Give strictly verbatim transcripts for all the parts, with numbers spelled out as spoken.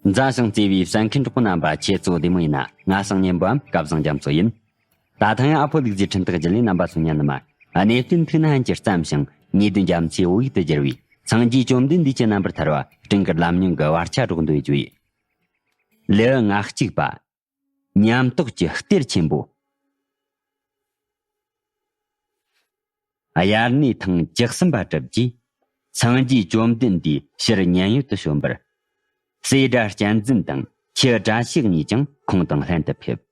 མཛའ་ཞིང་བརྩེ་བའི་གསན་མཁན་གྲོགས་པོ་རྣམ་པ། ཁྱེད་ཚོ་བདེ་མོ་ཡིན་ན། ང་སང་ཉན་པའམ་སྐལ་བཟང་རྒྱ་མཚོ་ཡིན། ད་ཐེངས་ཨ་ཕོ་ལུག་རྫིའི་འཕྲིན་ཐག་བརྒྱུད་ནས་རྣམ་པ་ཚོ་ཉན་ནི་མ། གནས་བརྟན་ཐུགས་ན་ཕན་གྱི་བརྩམས་ཤིང་ཉེས་དོན་རྒྱ་མཚོའི་བོད་ཡིག་ཏུ་བསྒྱུར་བའི་སངས་རྒྱས་བཅོམ་ལྡན་འདས་ཀྱི་རྣམ་པར་ཐར་བ་སྤྲིན་དཀར་ལམ་རྙིང་གི་བར་ཆ་སྒྲོག་འདོན་བརྗོད་ཡིག་ལེའུ་ང་གཅིག་པ། ཉམས་རྟོགས་ཀྱི་གཏེར་ཆེན་པོ། དབྱར་གནས་ཐེངས་བཅུ་གསུམ་པ་གྲུབ་རྗེས། སངས་རྒྱས་བཅོམ་ལྡན་འདས་ཕྱིར་མཉན་ཡོད་དུ་བྱོན་པར། སྲས་སྒྲ་གཅན་འཛིན་དང་ཁྱི་བཀྲ་ཤིས་གཉིས་ཀྱང་ཁོང་དང་ལྷན་དུ་ཕེབས།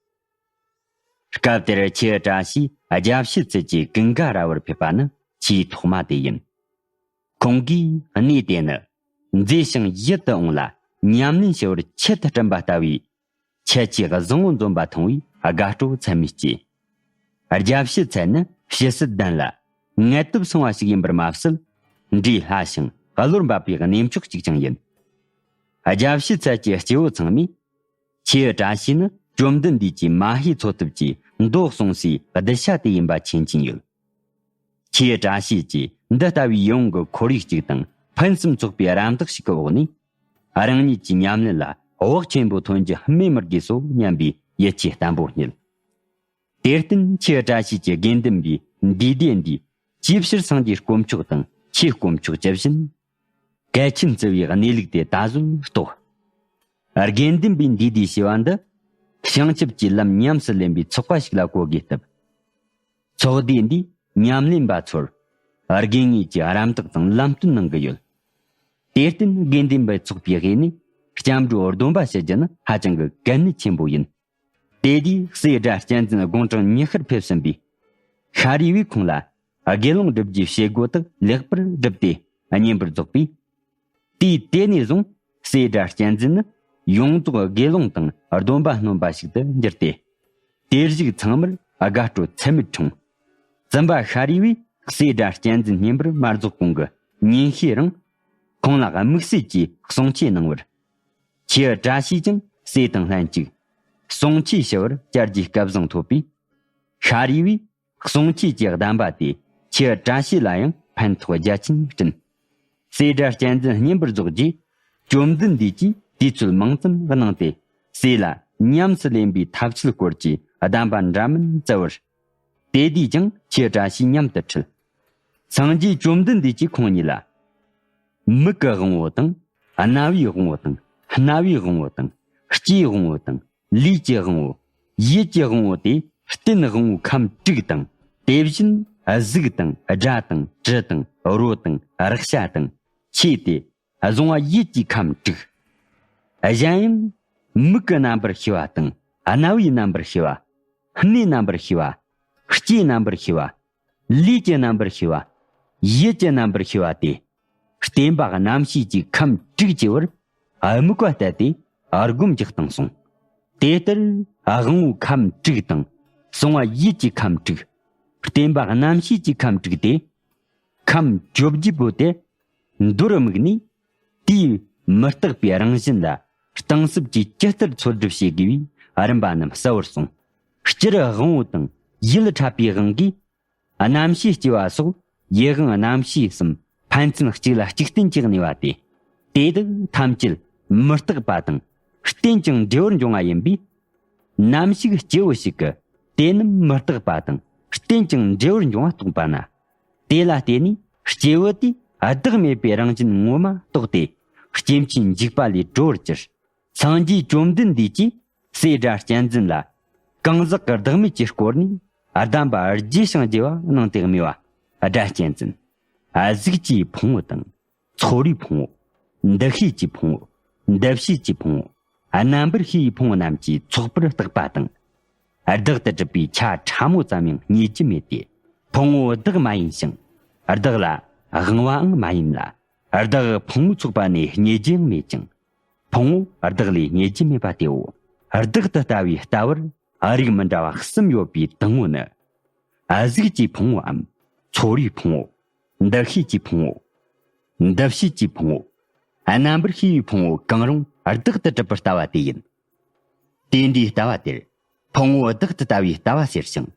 སྐབས་དེར་ཁྱི་བཀྲ་ཤིས་རྒྱལ་བྱེད་ཚལ་གྱི་ཀུན་དགའ་ར་བར་ཕེབས་པ་ནི་ཆེས་ཐོག་མ་དེ་ཡིན། ཁོང་གིས་གནས་དེ་ནི་མཛེས་ཤིང་ཡིད་དུ་འོང་ལ་ཉམས་ལེན་ཞུ་བར་ཆེད་དུ་བསྐྲུན་པ་ལྟ་བུའི་ཁྱད་ཆོས་བཟང་བོ་འཛོམས་པ་མཐོང་བས་དགའ་སྤྲོ་ཚད་མེད་སྐྱེས། རྒྱལ་བྱེད་ཚལ་ནི་ཕྱི་སྲིད་ལྡན་ལ་ངལ་དུབ་སོང་བ་ཞིག་ཡིན་པར་མ་ཟད། འབྲས་ལྷ་ཞིང་གློར་འབབ་པའི་གནས་མཆོག་ཅིག་ཀྱང་ཡིན། རྒྱལ་བྱེད་ཚལ་གྱི་སྐྱེ་བོ་ཚང་མས། ཁྱེའུ་བཀྲ་ཤིས་ནི་བཅོམ་ལྡན་འདས་ཀྱི་མ་ཧེའི་འཚོ་ཐབས་ཀྱི་མདོ་གསུངས་སའི་གདུལ་བྱ་དེ་ཡིན་པ་མཁྱེན་གྱིན་ཡོད། ཁྱེའུ་བཀྲ་ཤིས་ཀྱིས་འདི་ལྟ་བུའི་ཡིད་འོང་གི་ཁོར་ཡུག་ཅིག་དང་ཕུན་སུམ་ཚོགས་པའི་རམ་འདེགས་ཤིག་གི་འོག་ནས། རང་ཉིད་ཀྱི་ཉམས་ལེན་ལ་བག་ཆེན་པོ་ཐོན་རྒྱུ་སྨོས་མི་དགོས་སོ་སྙམ་པའི་ཡིད་ཆེས་བརྟན་པོ་རྙེད། དེར་བརྟེན་ཁྱེའུ་བཀྲ་ཤིས་ཀྱི་དགེ་འདུན་པའི་འདུས་སྡེ་འདིས་ཅིའི་ཕྱིར་སངས་རྒྱས་དཀོན་མཆོག་དང་ཆོས་དཀོན་མཆོག་ཇི་བཞིན། གལ་ཆེན་བརྩི་བའི་གནས་ལུགས་དེ་ད་གཟོད་རྟོགས། དགེ་འདུན་པའི་འདུས་སྡེ་ཞེས་པ་འདི། བྱང་ཆུབ་ཀྱི་ལམ་ཉམས་སུ་ལེན་པའི་ཚོགས་པ་ཞིག་ལ་གོ་དགོས་སྟབས། ཚོགས་སྡེ་འདིས་ཉམས་ལེན་པ་ཚོར་དགེ་བསྙེན་གྱི་རམ་འདེགས་དང་ལམ་སྟོན་གནང་གི་ཡོད། དེར་བརྟེན་དགེ་འདུན་པའི་ཚོགས་པའི་དབུས་ནས་སྐྱབས་འགྲོ་སྡོམ་པ་ཞུ་རྒྱུ་ནི་ཧ་ཅང་གི་གལ་གནད་ཆེན་པོ་ཡིན། དེ་དུས་སྲས་སྒྲ་གཅན་འཛིན་དགུང་གྲངས་ཉི་ཤུར་ཕེབས་ཟིན་པས། ཤཱ་རིའི་བུས་ཁོང་ལ་དགེ་སློང་སྒྲུབ་རྒྱུའི་བྱེད་སྒོ་དག་ལེགས་པར་བསྒྲུབས་ཏེ་བསྙེན་པར་རྫོགས་པས། དུས་དེ་ནས་བཟུང་སྲས་སྒྲ་གཅན་འཛིན་ནི་ཡོངས་རྫོགས་དགེ་སློང་དང་སྡོམ་པ་སྣོན་པ་ཞིག་ཏུ་འགྱུར་ཏེ། དེ་བཞུགས་ཚང་མར་དགའ་སྤྲོ་ཚད་མེད་འཁྲུངས། བཙུན་པ་ཤཱ་རིའི་བུས་སྲས་སྒྲ་གཅན་འཛིན་བསྙེན་པར་མ་རྫོགས་གོང་གི་ཉིན་ཤས་རིང་། ཁོང་ལ་དམིགས་བསལ་གྱིས་གསུང་ཆོས་གནང་བར། ཁྱེའུ་བཀྲ་ཤིས་ཀྱང་སྲས་དང་ལྷན་ཅིག་གསུང་ཆོས་ཞུ་བར་བཅར་རྒྱུའི་སྐལ་བཟང་ཐོབ་པས། ཤཱ་རིའི་བུས་གསུང་ཆོས་ཀྱི་གདམས་པ་དེ་ཁྱེའུ་བཀྲ་ཤིས་ལ་ཡང་ཕན་ཐོགས་རྒྱ་ཆེན་བསྐྲུན། སྲས་སྒྲ་གཅན་འཛིན་བསྙེན་པར་རྫོགས་རྗེས། བཅོམ་ལྡན་འདས་ཀྱིས་དུས་ཚོད་མང་ཙམ་གནང་སྟེ། སྲས་ལ་ཉམས་སུ་ལེན་པའི་ཐབས་ཤེས་སྐོར་གྱི་གདམས་པ་འདྲ་མིན་བསྩལ་བར། དེ་དུས་ཀྱང་ཁྱེའུ་བཀྲ་ཤིས་མཉམ་དུ་ཁྲིད། སངས་རྒྱས་བཅོམ་ལྡན་འདས་ཀྱིས་ཁོང་ཉིད་ལ། མིག་གི་དབང་པོ་དང་། རྣ་བའི་དབང་པོ་དང་། སྣ་བའི་དབང་པོ་དང་། ལྕེའི་དབང་པོ་དང་། ལུས་ཀྱི་དབང་པོ། ཡིད་ཀྱི་དབང་པོ་དེ་རྟེན་དབང་པོའི་ཁམས་དྲུག་དང་། དེ་བཞིན་གཟུགས་དང་། སྒྲ་དང་། དྲི་དང་། རོ་དང་། རེག་བྱ་དང་། ཆོས་ཏེ། གཟུང་བ་ཡིད་ཀྱི་ཁམས་དྲུག་གཞན་ཡང་། མིག་གི་རྣམ་པར་ཤེས་པ་དང་། རྣ་བའི་རྣམ་པར་ཤེས་པ། སྣའི་རྣམ་པར་ཤེས་པ། ལྕེའི་རྣམ་པར་ཤེས་པ། ལུས་ཀྱི་རྣམ་པར་ཤེས་པ། ཡིད་ཀྱི་རྣམ་པར་ཤེས་པ་སྟེ། བརྟེན་པ་རྣམ་ཤེས་ཀྱི་ཁམས་དྲུག་ཅེས་པར་དམིགས་པ་གཏད་དེ་སྒོམ་རྒྱག་སྟངས་གསུངས། དེ་ལྟར་དབང་པོའི་ཁམས་དྲུག་དང་། གཟུང་བ་ཡིད་ཀྱི་ཁམས་དྲུག་བརྟེན་པ་རྣམ་ཤེས་ཀྱི་ཁམས་དྲུག་སྟེ། ཁམས་བཅོ་བརྒྱད་པོ་དེ་མདོར་དམིགས་ནས། དེའི་མི་རྟག་པའི་རང་བཞིན་ལ་གཏིང་ཟབ་ཀྱིས་ཇི་ལྟར་འཚོལ་སྒྲུབ་བྱེད་དགོས་པའི་རིམ་པ་རྣམས་གསལ་བོར་གསུངས། སྤྱིར་དབང་པོ་དང་ཡིད་འཕྲད་པའི་དབང་གིས། རྣམ་ཤེས་སྐྱེ་བ་སོགས་ཡུལ་དབང་རྣམ་ཤེས་གསུམ་ཕན་ཚུན་གཅིག་ལ་གཅིག་བརྟེན་གྱི་གནས་པ་སྟེ། དེ་དག་ཐམས་ཅད་མི་རྟག་པ་དང་བརྟེན་ཅིང་འབྲས་བུར་འབྱུང་བ་ཡིན་པས། ནམ་ཞིག་སྐྱེ་བོ་ཞིག་གིས་དེ་རྣམས་མི་རྟག་པ་དང་བརྟེན་ཅིང་འབྲས་བུར་འབྱུང་བ་རྟོགས་པ་ན། དེ་ལ་བརྟེན་ནས་སྐྱེ་བོ་དེས་བདག་མེད་པའི་རང་བཞིན་ངོ་མ་རྟོགས་ཏེ། སྐྱེ་འཆིའི་འཇིགས་པ་ལས་གྲོལ་བར་གྱུར། སངས་རྒྱས་བཅོམ་ལྡན་འདས་ཀྱིས་སྲས་སྒྲ་གཅན་འཛིན་ལ་གང་ཟག་གི་བདག་མེད་ཀྱི་སྐོར་ནས་གདམས་པ་རྒྱས་ཤིང་རྒྱས་པ་གནང་སྟེ་སྨྲས་པ། སྒྲ་གཅན་འཛིན། གཟུགས་ཀྱི་ཕུང་པོ་དང་། ཚོར་བའི་ཕུང་པོ། འདུ་ཤེས་ཀྱི་ཕུང་པོ། འདུ་བྱེད་ཀྱི་ཕུང་པོ། རྣམ་པར་ཤེས་པའི་ཕུང་པོ་རྣམས་ཀྱིས་ཚོགས་པར་བརྟགས་པ་དང་། བདག་ཏུ་གྲུབ་པའི་ཆ་ཕྲ་མོ་ཙམ་ཡང་རྙེད་རྒྱུ་མེད་དེ། ཕུང་པོ་བདག་མ་ཡིན་ཞིང་། བདག་ལ་དབང་བའང་མ་ཡིན་ལ། བདག་ཕུང་པོ་ཚོགས་པ་ནས་རྙེད་རྒྱུ་ཡང་མེད་ཅིང་། ཕུང་པོ་བདག་ལས་རྙེད་རྒྱུ་མེད་པ་སྟེའོ། བདག་ཏུ་ལྟ་བའི་ལྟ་བར་རིགས་མི་འདྲ་བ་གསུམ་ཡོད་པའི་དང་པོ་ནི། གཟུགས་ཀྱི་ཕུང་པོའམ། ཚོར་བའི་ཕུང་པོ། འདུ་ཤེས་ཀྱི་ཕུང་པོ། འདུ་བྱེད་ཀྱི་ཕུང་པོ། རྣམ་པར་ཤེས་པའི་ཕུང་པོ་གང་རུང་བདག་ཏུ་གྲུབ་པར་ལྟ་བ་དེ་ཡིན། དེ་འདྲའི་ལྟ་བ་དེར་ཕུང་པོ་བདག་ཏུ་ལྟ་བའི་ལྟ་བ་ཟེར་ཞིང་།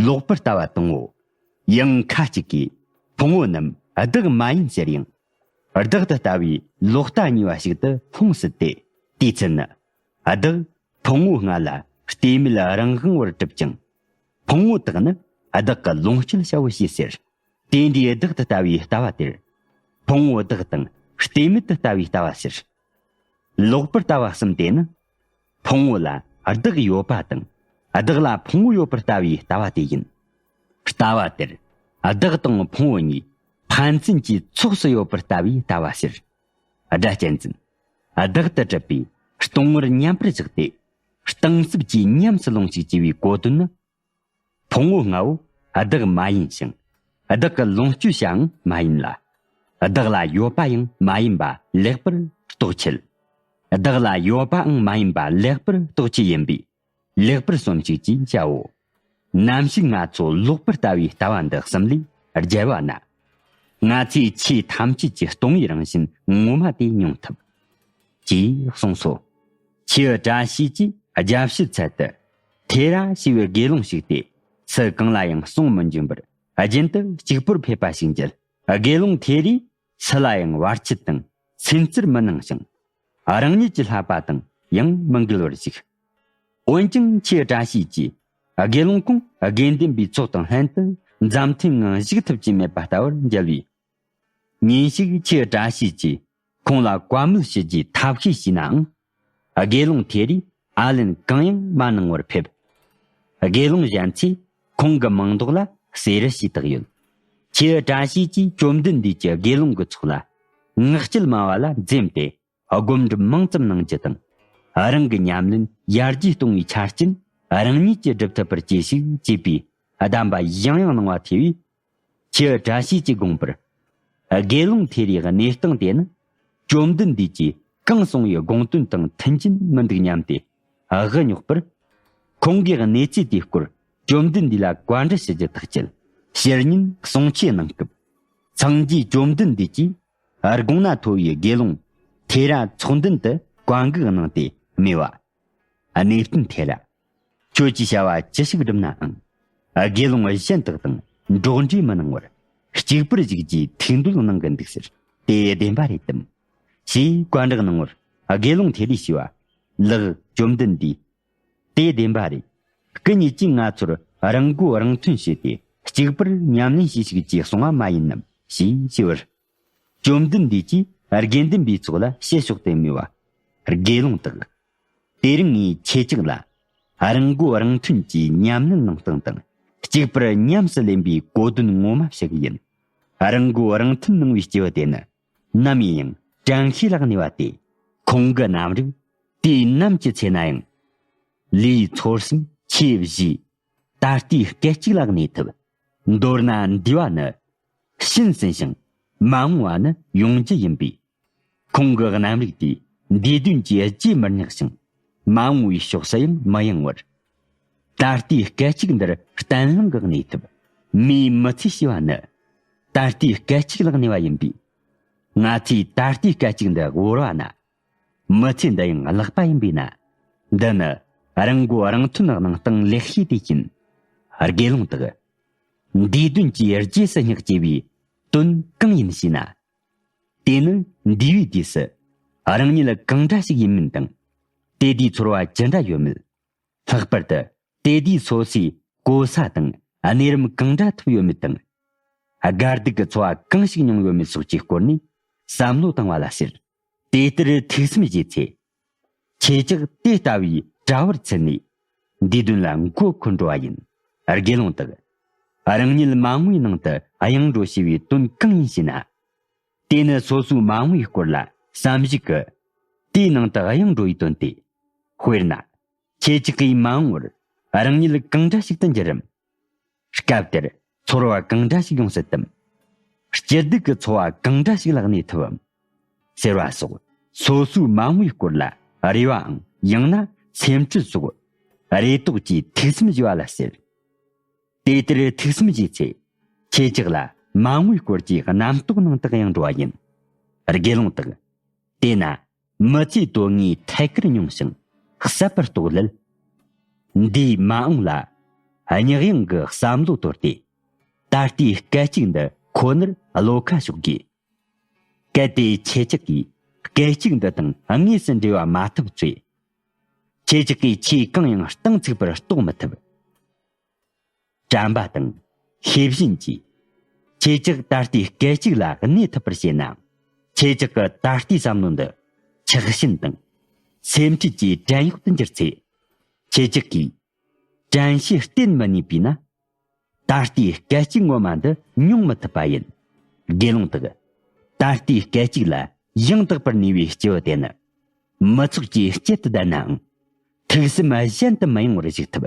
ལོག་པར་ལྟ་བ་དང་པོ། ཡང་ཁ་ཅིག་གིས་ཕུང་པོ་རྣམས་བདག་མ་ཡིན་ཟེར་ཡང་། བདག་ཏུ་ལྟ་བའི་ལོག་ལྟ་ཉེས་པ་ཞིག་ཏུ་ལྷུང་སྲིད་དེ། དེའི་ཚུལ་ནི། བདག་ཕུང་པོ་ལྔ་ལ་ལྟོས་མེད་རང་དབང་བར་གྲུབ་ཅིང་། ཕུང་པོ་དག་ནི་བདག་གི་ལོངས་སྤྱོད་བྱའོ་ཞེས་ཟེར། དེ་འདྲའི་བདག་ཏུ་ལྟ་བའི་ལྟ་བ་དེར། ཕུང་པོ་བདག་དང་ལྟོས་མེད་དུ་ལྟ་བའི་ལྟ་བ་ཟེར། ལོག་པར་ལྟ་བ་གསུམ་དེ་ནི། ཕུང་པོ་ལ་བདག་ཡོད་པ་དང་། བདག་ལ་ཕུང་པོ་ཡོད་པར་ལྟ་བའི་ལྟ་བ་དེ་ཡིན། ལྟ་བ་དེར། བདག་དང་ཕུང་པོ་གཉིས་ཕན་ཚུན་གྱི་ཚོགས་སུ་ཡོད་པར་ལྟ་བའི་ལྟ་བ་ཟེར། སྒྲ་གཅན་འཛིན། བདག་ཏུ་གྲུབ་པའི་སྟོང་པར་མཉམ་པར་བཞག་སྟེ། གཏིང་ཟབ་ཀྱིས་ཉམས་སུ་ལོངས་ཤིག་ཅེས་པའི་གོ་དོན་ནི། ཕུང་པོ་ལྔ་པོ་བདག་མ་ཡིན་ཞིང་། བདག་གི་ལོངས་སྤྱོད་བྱའང་མ་ཡིན་ལ། བདག་ལ་ཡོད་པ་ཡང་མ་ཡིན་པ་ལེགས་པར་རྟོགས་ཆེད། བདག་ལ་ཡོད་པའང་མ་ཡིན་པ་ལེགས་པར་རྟོགས་ཆེད་ཡིན་པས། ལེགས་པར་སོམས་ཤིག་ཅེས་བྱའོ། ནམ་ཞིག་ང་ཚོ་ལོག་པར་ལྟ་བའི་ལྟ་བ་འདི་གསུམ་ལས་རྒྱལ་བ་ན། ང་ཚོས་ཆོས་ཐམས་ཅད་ཀྱི་སྟོང་པའི་རང་བཞིན་ངོ་མ་དེ་མྱོང་ཐུབ། ཅེས་གསུངས་སོ། ཁྱེའུ་བཀྲ་ཤིས་ཀྱིས་རྒྱལ་ཕྱི་ཚལ་དུ། ཐེ་ར་ཞེས་པའི་དགེ་སློང་ཞིག་སྟེ། སུ་གང་ལ་ཡང་གསུང་མི་འབྱོན་པར་རྒྱུན་དུ་གཅིག་པུར་ཕེབས་པ་ཞིག་མཇལ། དགེ་སློང་ཐེ་རིས་སུ་ལ་ཡང་བར་ཆད་དང་སེམས་ཚེར་མི་གནང་ཞིང་། རང་ཉིད་ཀྱི་བསླབ་པ་དང་ཡང་མི་འགལ་བར་བཞུགས། འོན་ཀྱང་ཁྱེའུ་བཀྲ་ཤིས་ཀྱིས་དགེ་སློང་ཁོང་དགེ་འདུན་པའི་ཚོགས་དང་ལྷན་དུ་འཛམ་ཐང་ངང་བཞུགས་ཐུབ་ཀྱི་མེད་པ་ལྟ་བུར་མཇལ་བས། ཉིན་ཞིག་ཁྱེའུ་བཀྲ་ཤིས་ཀྱིས་ཁོང་ལ་བཀའ་མོལ་ཞུ་རྒྱུའི་ཐབས་ཤེས་བྱས་ནའང་། དགེ་སློང་ཐེ་རིས་ཨ་ལན་གང་ཡང་མ་གནང་བར་ཕེབས། དགེ་སློང་གཞན་ཚོས་ཁོང་གི་མིང་འདོགས་ལ་གསེར་ཞེས་བཏགས་ཡོད། ཁྱེའུ་བཀྲ་ཤིས་ཀྱིས་བཅོམ་ལྡན་འདས་ཀྱིས་དགེ་སློང་གི་ཚོགས་ལ་ངག་བཅད་སྨྲ་བ་ལ་འཛེམས་ཏེ་སྒོམ་སྒྲུབ་མང་ཙམ་གནང་རྒྱུ་དང་། རང་གི་ཉམས་ལེན་ཡར་རྒྱས་གཏོང་བའི་ཆ་རྐྱེན་རང་ཉིད་ཀྱིས་སྒྲུབ་ཐུབ་པར་གྱིས་ཤིག་ཅེས་པའི་གདམས་པ་ཡང་ཡང་གནང་བ་ཐོས་པས། ཁྱེའུ་བཀྲ་ཤིས་ཀྱིས་དགོངས་པར། དགེ་སློང་ཐེ་རིའི་གནས་སྟངས་དེ་ནི། བཅོམ་ལྡན་འདས་ཀྱིས་གང་གསུངས་པའི་དགོངས་དོན་དང་མཐུན་གྱིན་མི་འདུག་སྙམ་སྟེ་དབུ་བརྙོག་པར། ཁོང་གིས་གནས་ཚུལ་དེའི་སྐོར་བཅོམ་ལྡན་འདས་ལ་བཀའ་འདྲི་ཞུ་རྒྱུ་ཐག་བཅད། ཕྱིར་ཉིན་གསུང་ཆོས་གནང་སྐབས། སངས་རྒྱས་བཅོམ་ལྡན་འདས་ཀྱིས་དགུང་ན་མཐོ་བའི་དགེ་སློང་ཐེ་ར་ཚོགས་མདུན་དུ་བཀའ་འགུག་གནང་སྟེ་སྨྲས་པ། གནས་བརྟན་ཐེ་ར། ཁྱོད་ཀྱི་བྱ་བ་ཅི་ཞིག་བསྒྲུབ་ནའང་། དགེ་སློང་གཞན་དག་དང་འགྲོགས་འདྲིས་མི་གནང་བར། གཅིག་པུར་བཞུགས་རྒྱུའི་ཐུགས་འདོད་གནང་གི་འདུག་ཟེར། དེ་བདེན་པ་རེད་དམ། ཞེས་བཀའ་འདྲི་གནང་བར། དགེ་སློང་ཐེ་རིས་ཞུས་པ། ལགས་བཅོམ་ལྡན་འདས། དེ་བདེན་པ་རེད། སྐུ་ཉིད་ཀྱིས་ང་ཚོར་རང་མགོ་རང་ཐོན་བྱས་ཏེ་གཅིག་པུར་ཉམས་ལེན་བྱེད་ཤིག་ཅེས་གསུང་བ་མ་ཡིན་ནམ་ཞེས་ཞུས་པར། བཅོམ་ལྡན་འདས་ཀྱིས་དགེ་འདུན་པའི་ཚོགས་ལ་བཤད་ཕྱོགས་ཏེ་སྨྲས་པ། དགེ་སློང་དག། དེ་རིང་ངས་ཁྱེད་ཅག་ལ་རང་མགོ་རང་ཐོན་གྱི་ཉམས་ལེན་གནང་སྟངས་དང་གཅིག་པུར་ཉམས་སུ་ལེན་པའི་གོ་དོན་ངོ་མ་བཤད་གི་ཡིན། རང་མགོ་རང་ཐོན་གནང་བའི་སྐྱེས་བུ་དེ་ནི་ནམ་ཡིན་ཡང་དྲན་ཤེས་ལ་གནས་པ་སྟེ། ཁོང་གི་རྣམ་རིག་དུས་ནམ་གྱི་ཚེ་ན་ཡང་། ལུས་ཚོར་སེམས་ཆོས་བཞི། ད་ལྟའི་སྐད་ཅིག་ལ་གནས་ཐུབ། མདོར་ན་འདུས་པ་ནི། ཤིན་ཟིན་ཞིང་མ་འོངས་པ་ནི་ཡོང་རྒྱུ་ཡིན་པས། ཁོང་གི་རྣམ་རིག་དེས་འདས་དོན་གྱི་རྗེས་མི་བསྙེགས་ཤིང་། མ་འོངས་པའི་ཕྱོགས་སུ་ཡང་མི་ཡེངས་པར། ད་ལྟའི་སྐད་ཅིག་འདིར་བརྟན་ལྷིང་གི་གནས་ཐུབ། མིའི་མི་ཚེ་ཞེས་པ་ནི། ད་ལྟའི་སྐད་ཅིག་ལ་གནས་པ་ཡིན་པས། ང་ཚོས་ད་ལྟའི་སྐད་ཅིག་འདི་བོར་བ་ན། མི་ཚེ་འདི་ཡང་བརླག་པ་ཡིན་པས་ན། འདི་ནི་རང་མགོ་རང་ཐོན་གནང་སྟངས་ལེགས་ཤོས་དེ་ཡིན། དགེ་སློང་དག། འདས་དོན་གྱི་རྗེས་སུ་བསྙེགས་ཅེས་པའི་དོན་གང་ཡིན་ཞེ་ན། དེ་ནི་འདས་པའི་དུས་སུ་རང་ཉིད་གང་འདྲ་ཞིག་ཡིན་མིན་དང་། དེ་དུས་ཚོར་བ་ཅི་འདྲ་ཡོད་མེད། ལྷག་པར་དུ་དེ་དུས་སོ་སོའི་གོ་ས་དང་གནས་རིམ་གང་འདྲ་ཐོབ་ཡོད་མེད་དང་། དགའ་སྡུག་གི་ཚོར་བ་གང་ཞིག་མྱོང་ཡོད་མེད་སོགས་ཀྱི་སྐོར་ནས་བསམ་བློ་བཏང་བ་ལ་ཟེར། དེ་ལྟར་ཐུགས་བསམ་བཞེས་ཚེ། ཁྱེད་ཅག་དེ་ལྟ་བུའི་དྲ་བར་ཚུད་ནས་འདིའི་དོན་ལ་མགོ་འཁོར་འགྲོ་བ་ཡིན། དགེ་སློང་དག། རང་ཉིད་མ་འོངས་པའི་ནང་དུ་གཡེང་འགྲོ་ཞེས་པའི་དོན་གང་ཡིན་ཞེ་ན། དེ་ནི་སོ་སོའི་མ་འོངས་པའི་སྐོར་ལ་བསམ་གཞིག་གི། དེའི་ནང་དུ་གཡེང་འགྲོ་བའི་དོན་ཏེ། དཔེར་ན། ཁྱེད་ཅག་གིས་མ་འོངས་པར་རང་ཉིད་གང་འདྲ་ཞིག་ཏུ་འགྱུར་རམ། སྐབས་དེར་ཚོར་བ་གང་འདྲ་ཞིག་ཡོང་སྲིད་དམ། སྐྱིད་སྡུག་གི་ཚོར་བ་གང་འདྲ་ཞིག་ལ་གནས་ཐུབ་བམ། ཟེར་བ་སོགས་སོ་སོའི་མ་འོངས་པའི་སྐོར་ལ་རེ་བའམ་ཡང་ན་སེམས་ཁྲལ་སོགས་རེ་དོགས་ཀྱིས་ཐུགས་བསམ་བཞེས་པ་ལ་ཟེར། དེ་ལྟར་ཐུགས་བསམ་བཞེས་ཚེ། ཁྱེད་ཅག་ལ་མ་འོངས་པའི་སྐོར་གྱི་རྣམ་རྟོག་ནང་དུ་གཡེང་འགྲོ་བ་ཡིན། དགེ་སློང་དག། དེས་ན། མི་ཚེའི་དོན་དངོས་ཐད་ཀར་མྱོང་ཞིང་གསལ་བར་རྟོགས་སླད། འདས་མ་འོངས་ལ་རྙོག་གཡེང་གི་བསམ་བློ་དོར་ཏེ། ད་ལྟའི་སྐད་ཅིག་འདི་ཁོ་ནར་བློ་ཁ་ཕྱོགས་དགོས། གལ་ཏེ་ཁྱེད་ཅག་གིས་ སྐད་ཅིག་འདི་དང་དངོས་སུ་འབྲེལ་བ་མ་ཐུབ་ཚེ། ཁྱེད་ཅག་གིས་ཆོས་གང་ཡང་གཏིང་ཚུགས་པར་རྟོགས་མི་ཐུབ། དྲན་པ་དང་ཤེས་བཞིན་གྱིས། ཁྱེད་ཅག་ད་ལྟའི་སྐད་ཅིག་ལ་གནས་ཐུབ་པར་བྱེད་ན། ཁྱེད་ཅག་གི་ད་ལྟའི་བསམ་བློ་འདི་ཆགས་ཞེན་དང་སེམས་ཁྲལ་གྱི་བྲན་གཡོག་ཏུ་འགྱུར་ཚེ། ཁྱེད་ཅག་གིས་དྲན་ཤེས་གཏན་མི་ནུས་པས་ན། ད་ལྟའི་སྐད་ཅིག་ངོ་མ་འདི་མྱོང་མི་ཐུབ་པ་ཡིན། དགེ་སློང་དག་ད་ལྟའི་སྐད་ཅིག་ལ་ཡང་དག་པར་གནས་པའི་སྐྱེ་བོ་དེ་ནི། མི་ཚོགས་ཀྱི་དཀྱིལ་དུ་བསྡད་ནའང་། ཐུགས་སེམས་གཞན་དུ་མི་ཡེངས་པར་བཞུགས་ཐུབ།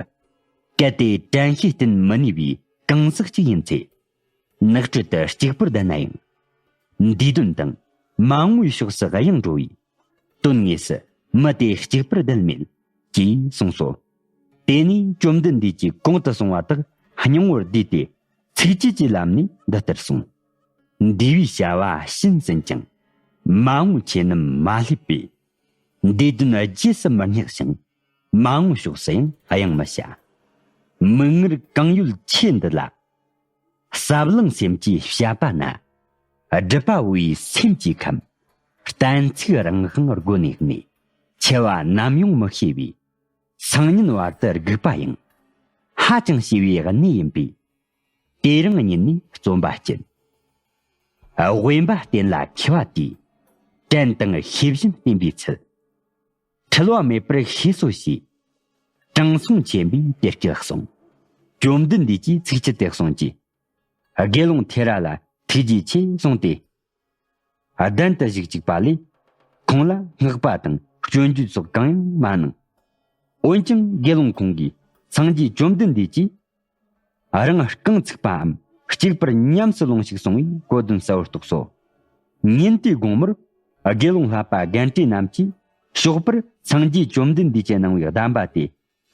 གལ་ཏེ་དྲན་ཤེས་གཏན་མི་ནུས་པའི་གང་ཟག་ཅིག་ཡིན་ཚེ། ནགས་ཁྲོད་དུ་གཅིག་པུར་བསྡད་ན་ཡང་། འདས་དོན་དང་མ་འོངས་པའི་ཕྱོགས་སུ་གཡེང་འགྲོ་བས། དོན་དངོས་སུ་མི་དེ་གཅིག་པུར་བསྡད་མེད། ཅེས་གསུངས་སོ། དེ་ནས་བཅོམ་ལྡན་འདས་ཀྱིས་གོང་དུ་གསུངས་པ་དག་སྙིང་པོར་བསྡུས་ཏེ། ཚིགས་བཅད་ཀྱི་ལམ་ནས་འདི་ལྟར་གསུངས། འདས་པའི་བྱ་བ་ཕྱིན་ཟིན་ཀྱང་། མ་འོངས་ཆོས་རྣམས་མ་སླད་པས། འདས་དོན་རྗེས་སུ་མི་སྙེག་ཞིང་། མ་འོངས་ཕྱོགས་སུ་ཡང་གཡེང་མི་བྱ། མིག་སྔར་གང་ཡོད་ཆོས་འདི་ལ། ཟབ་བརླིང་སེམས་ཀྱིས་བཤད་པ་ན། སྒྲུབ་པ་བོ་ཡི་སེམས་ཀྱི་ཁམས། གཏན་ཚིགས་རང་དབང་སྒོ་ནས་གནས། འཆི་བ་ནམ་ཡོང་མི་ཤེས་པས། སང་ཉིན་བར་དུ་སྒུག་པ་ཡང་། ཧ་ཅང་ཞེ་བའི་གནས་ཡིན་པས། དེ་རིང་ཉིད་ནས་བརྩོན་པ་བསྐྱེད། དབེན་པ་བསྟེན་ལ་མཁས་པ་དེས། དྲན་དང་ཤེས་བཞིན་བསྟེན་པའི་ཚུལ། འཁྲུལ་བ་མེད་པར་ཤེས་སོ་ཞེས། དྲང་སྲོང་ཆེན་པོས་དེ་སྐད་གསུངས། བཅོམ་ལྡན་འདས་ཀྱིས་ཚིགས་བཅད་དེ་གསུངས་རྗེས། དགེ་སློང་ཐེ་ར་ལ་ཐུགས་རྗེ་ཆེ་གསུངས་ཏེ། གདན་དུ་བཞུགས་བཅུག་པ་ལས། ཁོང་ལ་བསྔགས་པ་དང་སྐྱོན་བརྗོད་སོགས་གང་ཡང་མ་གནང་། འོན་ཀྱང་དགེ་སློང་ཁོང་གིས་སངས་རྒྱས་བཅོམ་ལྡན་འདས་ཀྱིས། རང་རྐང་ཚུགས་པའམ་གཅིག་པུར་ཉམས་སུ་ལོངས་ཤིག་གསུང་བའི་གོ་དོན་གསལ་བོར་རྟོགས་སོ། ཉིན་དེའི་དགོང་མོར་དགེ་སློང་ལྷ་པ་རྒན་གྲས་རྣམས་ཀྱིས་ཞོགས་པར་སངས་རྒྱས་བཅོམ་ལྡན་འདས་ཀྱིས་གནང་བའི་གདམས་པ་དེ་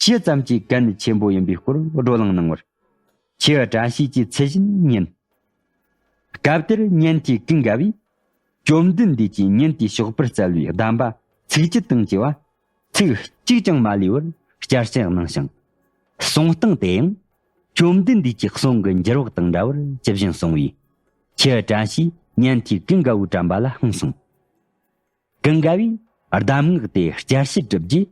ཇི་ཙམ་གྱིས་གལ་གནད་ཆེན་པོ་ཡིན་པའི་སྐོར་བགྲོ་གླེང་གནང་བར། ཁྱེའུ་བཀྲ་ཤིས་ཀྱིས་ཚུལ་བཞིན་ཉན། སྐབས་དེར་ཉན་ཐོས་ཀུན་དགའ་བོས། བཅོམ་ལྡན་འདས་ཀྱིས་ཉིན་དེའི་ཞོགས་པར་སྩལ་བའི་གདམས་པ་ཚིགས་བཅད་དང་བཅས་པ། ཚིག་གཅིག་ཀྱང་མ་ལུས་པར་བསྐྱར་བཤད་གནང་ཞིང་། གསུང་སྟངས་དེ་ཡང་། བཅོམ་ལྡན་འདས་ཀྱི་གསུང་གི་འགྱུར་བག་དང་འདྲ་བར་ཇི་བཞིན་གསུང་བས། ཁྱེའུ་བཀྲ་ཤིས་ཉན་ཐོས་ཀུན་དགའ་བོའི་དྲན་པ་ལ་ཧང་སངས། ཀུན་དགའ་བོས་གདམས་ངག་དེ་བསྐྱར་བཤད་བསྒྲུབས་རྗེས།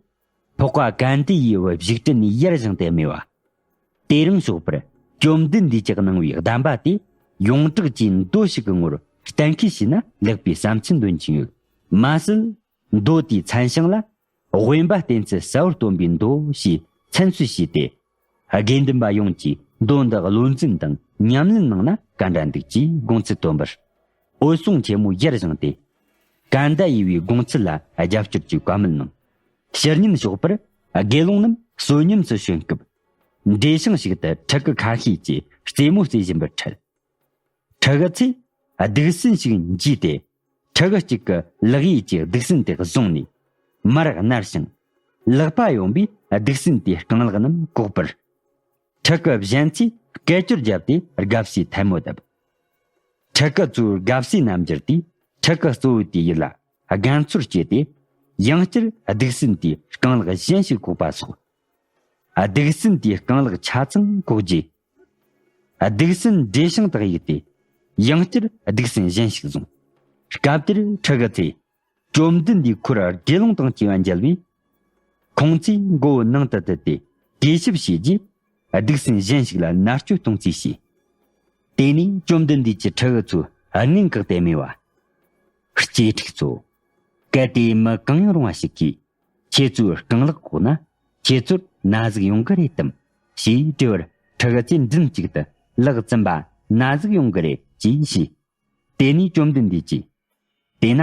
འཕགས་པ་གན་དྷི་ཡི་བུ་བཞུགས་ཁྲི་ནས་ཡར་བཞེངས་ཏེ་སྨྲས་པ། དེ་རིང་ཞོགས་པར་བཅོམ་ལྡན་འདས་ཀྱིས་གནང་བའི་གདམས་པ་དེ་ཡོངས་གྲགས་ཀྱི་མདོ་ཞིག་གི་ངོར་གཏན་འཁེལ་བྱས་ན་ལེགས་པའི་བསམ་ཚུལ་འདོན་གྱིན་ཡོད། མ་ཟད། མདོ་དེའི་མཚན་བྱང་ལ། དབེན་པ་བསྟེན་ཚུལ་གསལ་བོར་སྟོན་པའི་མདོ་ཞེས་མཚན་གསོལ་བྱས་ཏེ། དགེ་འདུན་པ་ཡོངས་ཀྱིས་མདོ་འདི་བློ་འཛིན་དང་ཉམས་ལེན་གནང་ན་ག་འདྲ་འདུག་ཅེས་དགོངས་ཚུལ་བཏོན་པར། འོད་སྲུང་ཆེན་མོ་ཡར་བཞེངས་ཏེ། གན་དྷ་ཡི་བུའི་དགོངས་ཚུལ་ལ་རྒྱབ་སྐྱོར་གྱི་བཀའ་མོལ་གནང་། ཕྱི་ཉིན་ཞོགས་པར་དགེ་སློང་རྣམས་བསོད་སྙོམས་སུ་བྱོན་སྐབས། འབྲས་ཞིང་ཞིག་ཏུ་ཕྲུ་གུ་ཁ་ཤས་ཀྱིས་རྩེད་མོ་རྩེ་བཞིན་པར་འཕྲད། ཕྲུ་གུ་ཚོས་སྡིག་སྲིན་ཞིག་འཇུས་ཏེ། ཕྲུ་གུ་གཅིག་གི་ལག་ཡིག་གི་སྡིག་སྲིན་དེ་བཟུང་ནས་མར་མནར་ཞིང་། ལག་པ་ཡོན་པོས་སྡིག་སྲིན་དེའི་རྐང་ལག་རྣམས་བཀོག་པར། ཕྲུ་གུ་གཞན་ཚོས་སྐད་ཅོར་བརྒྱབ་སྟེ་དགའ་བསུའི་ཐལ་མོ་བརྡབས། ཕྲུ་གུ་ཚོའི་དགའ་བསུའི་རྣམ་འགྱུར་དེས་ཕྲུ་གུ་གཙོ་བོ་དེའི་ཡིད་ལ་དགའ་ཚོར་སྐྱེས་ཏེ། ཡང་བསྐྱར་སྡིག་སྲིན་དེའི་རྐང་ལག་གཞན་ཞིག་བཀོག་པ་སོགས། སྡིག་སྲིན་དེའི་རྐང་ལག་ཆ་ཚང་བཀོག་རྗེས། སྡིག་སྲིན་འབྲས་ཞིང་དག་ཡིག་སྟེ། ཡང་བསྐྱར་སྡིག་སྲིན་གཞན་ཞིག་བཟུང་། སྐབས་དེར་ཕྲུ་གུ་ཚོས་བཅོམ་ལྡན་འདས་ཁོར་དགེ་སློང་དང་བཅས་པ་མཇལ་བས། ཁོང་ཚོས་མགོ་བོ་ནང་དུ་བསྡུས་ཏེ་གུས་ཞབས་བྱས་རྗེས། སྡིག་སྲིན་གཞན་ཞིག་ལ་མནར་གཅོད་གཏོང་རྩིས་བྱས། དེ་ནས་བཅོམ་ལྡན་འདས་ཀྱིས་ཕྲུ་གུ་ཚོ་སྔོན་བཀག་སྟེ་སྨྲས་པ། གཅེས་ཕྲུག་ཚོ། གལ་ཏེ་མི་གང་ཡང་རུང་བ་ཞིག་གིས་ཁྱེད་ཚོའི་རྐང་ལག་བཀོག་ན། ཁྱེད་ཚོར་ན་ཟུག་ཡོང་གི་རེད་དམ། ཞེས་དྲིས་པར་ཕྲུ་གུ་ཚོས་མགྲིན་གཅིག་ཏུ་ལག་བཙུམས་པ་ན་ཟུག་ཡོང་གི་རེད་ཅེས་བཤད། དེ་ནས་བཅོམ་ལྡན་འདས་ཀྱིས། དེས་ན་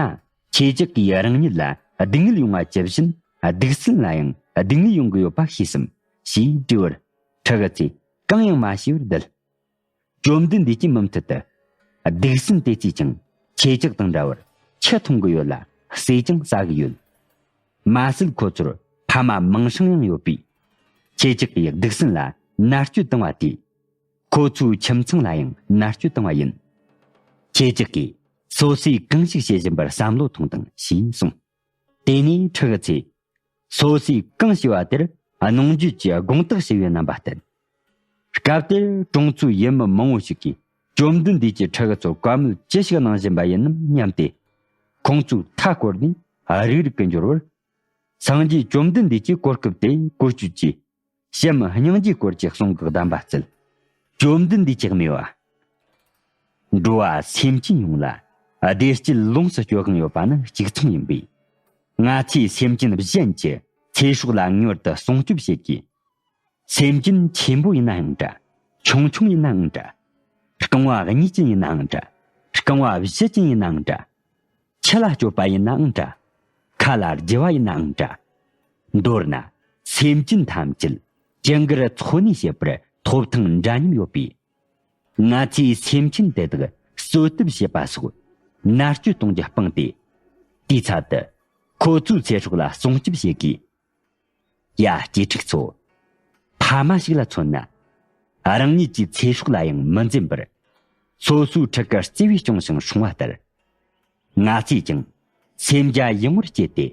ཁྱེད་ཅག་གིས་རང་ཉིད་ལ་སྡུག་བསྔལ་ཡོང་བ་ཇི་བཞིན་སྡིག་སྲིན་ལ་ཡང་སྡུག་བསྔལ་ཡོང་གི་ཡོད་པ་ཤེས་སམ། ཞེས་དྲིས་པར་ཕྲུ་གུ་ཚོས་གང་ཡང་མ་ཤེས་པར་བསྡད། བཅོམ་ལྡན་འདས་ཀྱིས་མུ་མཐུད་དུ། སྡིག་སྲིན་དེ་ཚོས་ཀྱང་ཁྱེད་ཅག་དང་འདྲ་བར་ཆུ་འཐུང་གི་ཡོད་ལ་ཟོས་ཀྱང་ཟ་གི་ཡོད། མ་ཟད་ཁོ་ཚོར་ཕ་མ་མིང་སྲིང་ཡང་ཡོད་པས། ཁྱེད་ཅག་གིས་སྡིག་སྲིན་ལ་མནར་གཅོད་བཏང་བ་དེས། ཁོ་ཚོའི་ཁྱིམ་ཚང་ལ་ཡང་མནར་གཅོད་བཏང་བ་ཡིན། ཁྱེད་ཅག་གིས་སོ་སོས་གང་ཞིག་བྱེད་བཞིན་པར་བསམ་བློ་ཐོངས་དང་ཞེས་གསུངས། དེ་ནས་ཕྲུ་གུ་ཚོས། སོ་སོས་གང་བྱས་པ་དེར་གནོང་འགྱོད་ཀྱི་དགོངས་དག་ཞུ་བའི་རྣམ་པ་བསྟན། སྐབས་དེར་གྲོང་ཚོའི་ཡུལ་མི་མང་བོ་ཞིག་གིས་བཅོམ་ལྡན་འདས་ཀྱིས་ཕྲུ་གུ་ཚོར་བཀའ་མོལ་ཅི་ཞིག་གནང་བཞིན་པ་ཡིན་ནམ་སྙམ་སྟེ། ཁོང་ཚོའི་མཐའ་བསྐོར་ནས་རིག་རིག་གི་འབྱོར་བར། སངས་རྒྱས་བཅོམ་ལྡན་འདས་ཀྱིས་གོ་སྐབས་དེ་བཀོལ་སྤྱོད་ཀྱིས། བྱམས་སྙིང་རྗེའི་སྐོར་གྱི་གསུང་གི་གདམས་པ་སྩལ། བཅོམ་ལྡན་འདས་ཀྱིས་སྨྲས་པ། འགྲོ་བ་སེམས་ཅན་ཡོངས་ལ་བདེ་སྐྱིད་ལོངས་སུ་སྤྱོད་དབང་ཡོད་པ་ནི་གཅིག་མཚུངས་ཡིན་པས། ང་ཚོས་སེམས་ཅན་གཞན་གྱི་ཚེ་སྲོག་ལ་ངེས་པར་དུ་སྲུང་སྐྱོབ་བྱེད་དགོས། སེམས་ཅན་ཆེན་པོ་ཡིན་ནའང་འདྲ། ཆུང་ཆུང་ཡིན་ནའང་འདྲ། རྐང་བ་གཉིས་ཅན་ཡིན་ནའང་འདྲ། རྐང་བ་བཞི་ཅན་ཡིན་ནའང་འདྲ། ཆུ་ལ་སྐྱོད་པ་ཡིན་ནའང་འདྲ། མཁའ་ལ་རྒྱུ་བ་ཡིན་ནའང་འདྲ། མདོར་ན། སེམས་ཅན་ཐམས་ཅད་ཅི་དགར་འཚོ་གནས་བྱེད་པར་ཐོབ་ཐང་འདྲ་མཉམ་ཡོད་པས། ང་ཚོས་སེམས་ཅན་དེ་དག་གསོད་གཏུབ་བྱེད་པ་སོགས་མནར་གཅོད་གཏོང་རྒྱུ་སྤངས་ཏེ། དེའི་ཚབ་ཏུ་ཁོ་ཚོའི་ཚེ་སྲོག་ལ་སྲུང་སྐྱོབ་བྱེད་དགོས། ཡ། སྐྱེ་ཕྲུག་ཚོ། ཕ་མ་ཞིག་ལ་མཚོན་ན། རང་ཉིད་ཀྱི་ཚེ་སྲོག་ལ་ཡང་མི་འཛེམ་པར། སོ་སོའི་ཕྲུ་གུ་བརྩེ་བས་སྐྱོང་ཞིང་སྲུང་བ་ལྟར། ང་ཚོས་ཀྱང་སེམས་རྒྱ་ཡངས་པོར་བསྐྱེད་དེ།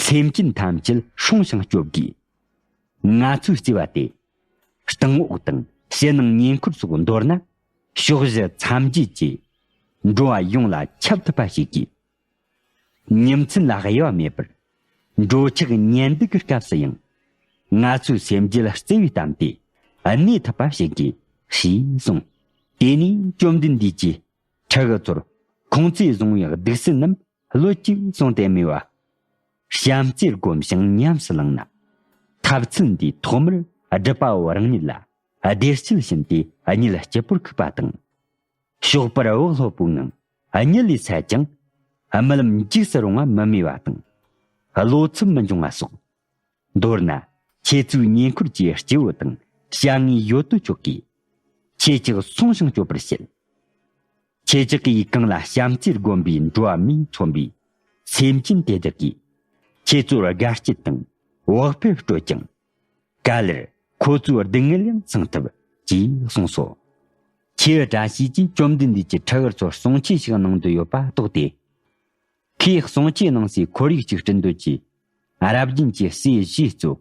སེམས་ཅན་ཐམས་ཅད་སྲུང་ཞིང་སྐྱོབ་དགོས། ང་ཚོའི་བརྩེ་བ་དེ། སྟེང་འོག་དང་ཕྱི་ནང་ཉེ་འཁོར་སོགས་མདོར་ན། ཕྱོགས་བཞི་མཚམས་བརྒྱད་ཀྱི་འགྲོ་བ་ཡོངས་ལ་ཁྱབ་ཐུབ་པ་བྱེད་དགོས། ཉིན་མཚན་ལ་དབྱེ་བ་མེད་པར། འགྲོ་འཆག་ཉལ་འདུག་གི་སྐབས་སུ་ཡང་། ང་ཚོའི་སེམས་རྒྱུད་བརྩེ་བས་གཏམས་ཏེ། གནས་ཐུབ་པ་བྱེད་དགོས། ཞེས་གསུངས། དེ་ནས་བཅོམ་ལྡན་འདས་ཀྱིས་ཕྲུ་གུ་ཚོར་ཁོང་ཚོས་བཟུང་བའི་གདུགས་སྲན་རྣམས་བློས་ཀྱིས་བཟུང་སྟེ་སྨྲས་པ། བྱམས་བརྩེར་བསྒོམ་ཞིང་ཉམས་སུ་བླངས་ན། ཐབས་ཚུལ་འདིས་ཐོག་མར་སྒྲུབ་པ་པོ་རང་ཉིད་ལ་བདེ་སྐྱིད་བྱིན་ཏེ་གཉིད་སྐྱིད་པོར་ཁུག་པ་དང་། ཞོགས་པར་བག་ལྷོད་པོའི་ངང་གཉིད་ལས་སད་ཅིང་། རྨི་ལམ་འཇིགས་སུ་རུང་བ་མི་རྨིས་པ་དང་། བློ་འཚབ་མི་འབྱུང་བ་སོགས། མདོར་ན། ཁྱེད་ཚོའི་ཉེ་འཁོར་གྱི་སྐྱེ་བོ་དང་བྱ་དངོས་ཡོད་དོ་ཅོག་གིས། ཁྱེད་ཅག་སྲུང་ཞིང་སྐྱོབ་པར་བྱེད། ཁྱེད་ཅག་གིས་གང་ལ་བྱམས་བརྩེར་བསྒོམས་པའི་འགྲོ་བ་མིས་མཚོན་པའི་སེམས་ཅན་དེ་དག་གིས། ཁྱེད་ཚོར་དགའ་སྐྱིད་དང་བག་ཕེབས་སྤྲོད་ཅིང་། ག་ལེར་ཁོ་ཚོའི་སྡུག་བསྔལ་ཡང་སངས་ཐུབ། ཅེས་གསུངས་སོ། ཁྱེའུ་བཀྲ་ཤིས་ཀྱིས་བཅོམ་ལྡན་འདས་ཀྱི་ཕྲུ་གུ་ཚོར་གསུང་ཆོས་ཤིག་གནང་འདོད་ཡོད་པ་རྟོགས་ཏེ། ཁོས་གསུང་ཆོས་གནང་སའི་ཁོར་ཡུག་ཅིག་བསྐྲུན་འདོད་ཀྱིས། རབ་རྒྱན་གྱི་སྲས་བཞིའི་གཙོ།